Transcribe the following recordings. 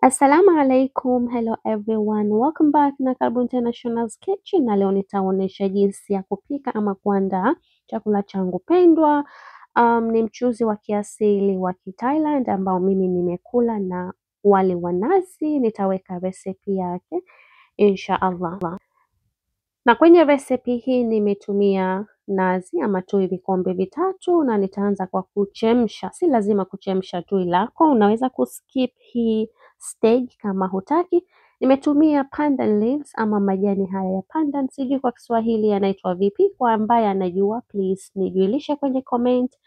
Assalamu alaikum, hello everyone, welcome back na karibuni tena Shauna's Kitchen, na leo nitaonyesha jinsi ya kupika ama kuandaa chakula changu pendwa. Ni mchuzi wa kiasili wa Thailand ambao mimi nimekula na wali wa nazi. Nitaweka recipe yake insha Allah. Na kwenye recipe hii nimetumia nazi ama tui vikombe vitatu, na nitaanza kwa kuchemsha. Si lazima kuchemsha tui lako, unaweza kuskip hii stage kama hutaki. Nimetumia pandan leaves ama majani haya ya pandan, sijui kwa Kiswahili yanaitwa vipi. Kwa ambaye anajua please nijulishe kwenye comment.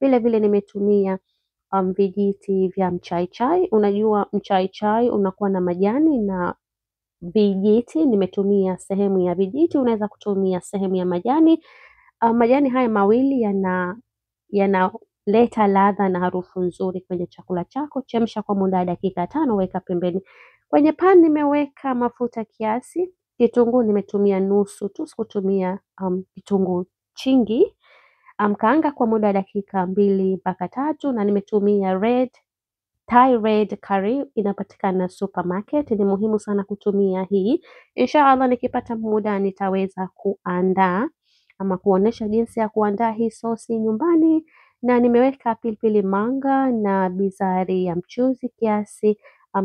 Vile vile nimetumia vijiti vya mchaichai. Unajua mchaichai unakuwa na majani na vijiti. Nimetumia sehemu ya vijiti, unaweza kutumia sehemu ya majani. Majani haya mawili yanaleta ladha na harufu nzuri kwenye chakula chako. Chemsha kwa muda wa dakika 5, weka pembeni. Kwenye pan nimeweka mafuta kiasi. Kitunguu nimetumia nusu tu, sikutumia kitunguu chingi. Kaanga kwa muda wa dakika 2 mpaka 3, na nimetumia Thai red curry, inapatikana supermarket. Ni muhimu sana kutumia hii. Inshallah nikipata muda nitaweza kuandaa ama kuonesha jinsi ya kuandaa hii sosi nyumbani. Na nimeweka pilipili manga na bizari ya mchuzi kiasi,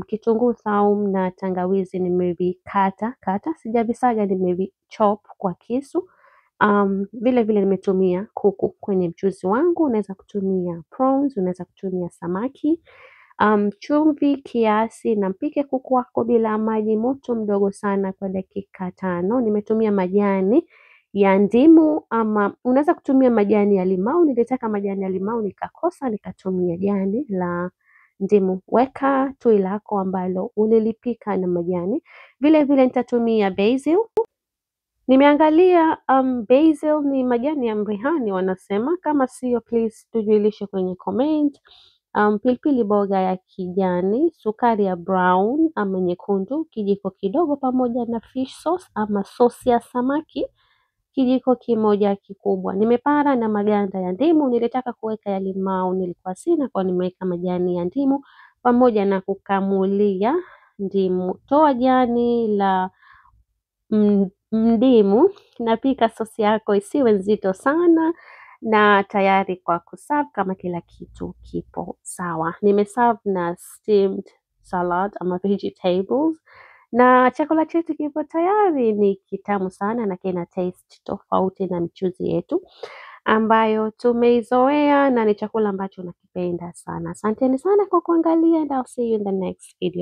kitunguu saumu na tangawizi nimevikata kata, sijavisaga, nimevichop kwa kisu. Vile vile nimetumia kuku kwenye mchuzi wangu. Unaweza kutumia prawns, unaweza kutumia samaki. Chumvi kiasi, na mpike kuku wako bila maji, moto mdogo sana kwa dakika 5. Nimetumia majani ya ndimu ama unaweza kutumia majani ya limau. Nilitaka majani ya limau nikakosa, nikatumia jani la ndimu. Weka tui lako ambalo ulilipika na majani. Vile vile nitatumia basil. Nimeangalia basil ni majani ya mrihani wanasema, kama sio please tujulishe kwenye comment. Pilipili boga ya kijani, sukari ya brown ama nyekundu kijiko kidogo, pamoja na fish sauce ama sosi ya samaki kijiko kimoja kikubwa. Nimepara na maganda ya ndimu. Nilitaka kuweka ya limau, nilikuwa sina, kwa nimeweka majani ya ndimu pamoja na kukamulia ndimu. Toa jani la ndimu, napika sosi yako isiwe nzito sana, na tayari kwa kuserve kama kila kitu kipo sawa. Nimeserve na steamed salad ama vegetables, na chakula chetu kipo tayari. Ni kitamu sana na kina taste tofauti na mchuzi yetu ambayo tumeizoea, na ni chakula ambacho nakipenda sana. Asanteni sana kwa kuangalia, and I'll see you in the next video.